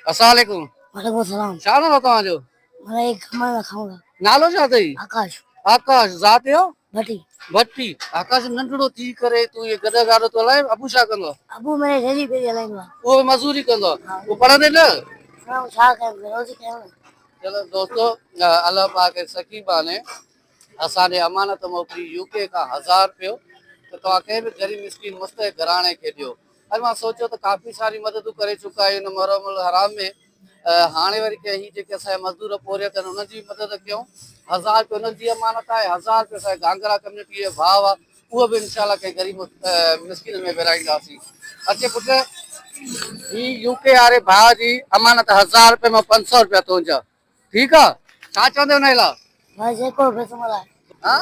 اسلام عليڪم. وعليڪم السلام. ڇا نالو توهان جو؟ مڙئي کمڻ رکون ٿا. نالو ڇا اٿئي؟ آڪاش. آڪاش ذات جو؟ ڀٽي. ڀٽي. آڪاش ننڍڙو ٿي ڪري تون اهي گڏهه گاڏو ٿو هلائين ابو ڇا ڪندو آهي؟ ابو مڙئي ريلي ڦيري هلائيندو آهي. اهو به مزوري ڪندو آهي. پوء پڙهندين نه؟ پڙهون ڇا ڪيون روزي ڪيون نه. چلو دوستو الله پاڪ سخي باني اسان ڏي امانت موڪلي يو ڪي کان ھزار رپيو ته توھان ڪنھن به غريب مسڪين مستحق گھراڻي کي ڏيو اڄ مان سوچيو ته ڪافي ساري مددون ڪري چڪا آھيون ان محرم الحرام ۾ ھاڻي وري ڪنھن ھي جيڪي اسان جا مزدور پورھيت آھن انھن جي به مدد ڪيون ھزار رپيو انھن جي امانت آھي ھزار رپيو اسان جي گھانگھرا ڪميونٽي جي ڀاء آ اھو به انشاء الله ڪنھن غريب مسڪين ۾ ورھائينداسين اچي پٽ ھي يو ڪي واري ڀاء جي امانت ھزار رپئي مان پنج سئو رپيا تنھنجا ٺيڪ آ ڇا چوندي ان لاء؟ بس جيڪو به بسم الله. ها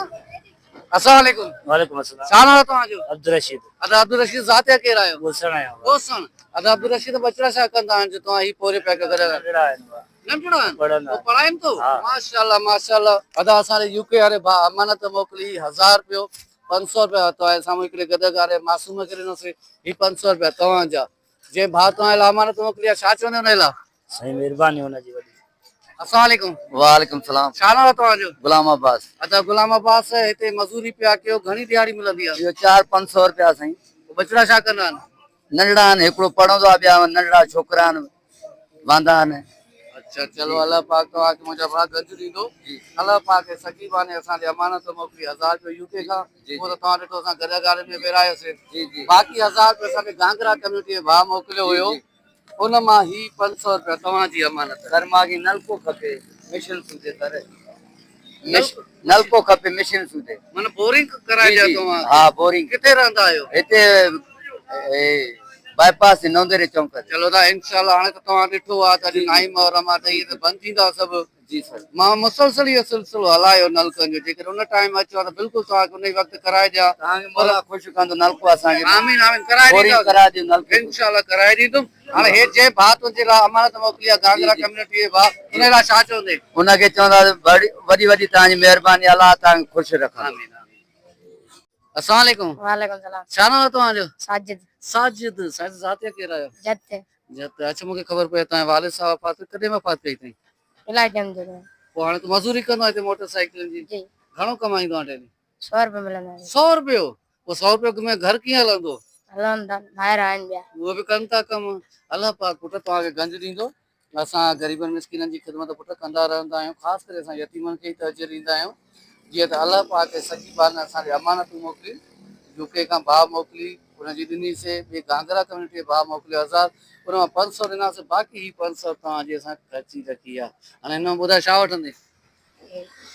السلام عليڪم. وعليڪم السلام. ڇا نالو توهان جو؟ عبدالرشيد. ادا عبدالرشيد ذات جا ڪير آهيو؟ ڳوسڻ آهيان. ڳوسڻ. ادا عبدالرشيد ٻچڙا ڇا ڪندا آهن جو توهان هي پورهيو پيا ڪيو گڏ؟ ننڍڙا آهن اها. ننڍڙا آهن؟ پڙهندا پوء پڙهائين ٿو؟ ماشاءالله ماشاءالله. ادا اسان ڏي يو ڪي واري ڀاء امانت موڪلي هزار رپيو 500 رپيا توهان جي سامهون هڪڙي گڏهگاري معصوم کي ڏنوسين هي 500 رپيا توهان جا جنهن ڀاء توهان لاء امانت موڪلي آهي ڇا چوندي ان لاء؟ سائين مھرباني ان جي وڏي. السلام عليڪم. وعليڪم السلام. ڇا نالو توهان جو؟ غلام عباس. ادا غلام عباس هتي مزوري پيا ڪيو گهڻي ڏهاڙي ملندي آ؟ اهو چار پنج سو روپيا سائين. پوء ٻچڙا ڇا ڪندا آهن؟ ننڍڙا آهن هڪڙو پڙهندو آ ٻيا ننڍڙا ڇوڪرا آهن واندا آهن. اڇا چلو الله پاڪ توهان کي منهنجا ڀاء گنج ڏيندو الله پاڪ سخي باني اسان ڏي امانت موڪلي هزار روپيو يو ڪي کان اهو ته توهان ڏٺو اسان گڏهگاري ۾ ورهايوسين باقي هزار روپيو اسان کي گانگرا ڪميونٽي جي ڀاء موڪليو هيو ان مان هي 500 روپيا توهان جي امانت. سر مان کي نلڪو کپي مشن سودي سر نلڪو کپي مشن سودي. معنيٰ بورنگ ڪرائي ڏيان توهان کي. ها بورنگ. ڪٿي رهندا آهيو؟ هتي باء پاس تي نونديري چونڪ تي. چلو دا انشاء الله هاڻي ته توهان ڏٺو آهي ته اڄ نائين محرم آهي ته اهي ته بند ٿيندا سڀ. جي سر. مان مسلسل اهو سلسلو هلايو نلڪن جو جيڪڏهن ان ٽائيم اچو ها ته بلڪل توهان کي انهي وقت ڪرائي ڏيان. توهان کي مولا خوش ڪندو نلڪو اسان کي آمين آمين ڪرائي بورنگ ڏيندس ڪرائي ڏيو نلڪو انشاء الله ڪرائي ڏيندم هاڻي هي جنهن ڀاء تنهنجي لاء امانت موڪلي آهي گانگرا ڪميونٽي جي ڀاء انهي لاء ڇا چوندين. ان کي چونداسين وڏي وڏي توهان جي مهرباني الله توهان کي خوش رکندو. آمين آمين. السلام عليڪم. وعليڪم السلام. ڇا نالو توهان جو؟ ساجد. ساجد ساجد ذات جا ڪير آهيو؟ جت. جت اڇا مونکي خبر پئي توهان جي والد صاحب وفات ڪئي ڪڏهن وفات ڪئي اٿئي؟ الائي ٽائيم ٿي ويو. پوء هاڻي تون مزوري ڪندو آهين هتي موٽر سائيڪلن جي؟ جي. گهڻو ڪمائيندو آهين ڊيلي؟ سو روپيو ملندو آهي. سو روپيو؟ پوء سو روپيو ۾ گهر ڪيئن هلندو؟ هلن ٿا ڀائر آهن ٻيا. اهي به ڪن ٿا ڪم. الله پاڪ پٽ توهان کي گنج ڏيندو. اسان غريبن مسڪينن جي خدمت پٽ ڪندا رهندا آهيون خاص ڪري اسان يتيمن کي ئي ترجيح ڏيندا آهيون جيئن ته الله پاڪ سڄي ٻارن اسان ڏي امانتون موڪلي يو ڪي کان ڀاء موڪلي ان جي ڏني سي ٻي گهانگهرا ڪميونٽي جي ڀاء موڪليو هزار ان مان پنج سو ڏناسي باقي هي پنج سو توهان جي اسان خرچي رکي آ هاڻي هن مان ٻڌاء ڇا وٺندين؟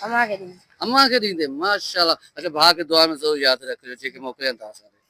امان کي ڏيندس. امان کي ڏيندين ماشاءالله اڇا ڀاء کي دعا ۾ ضرور ياد رکجو جيڪي موڪلين ٿا اسان ڏي.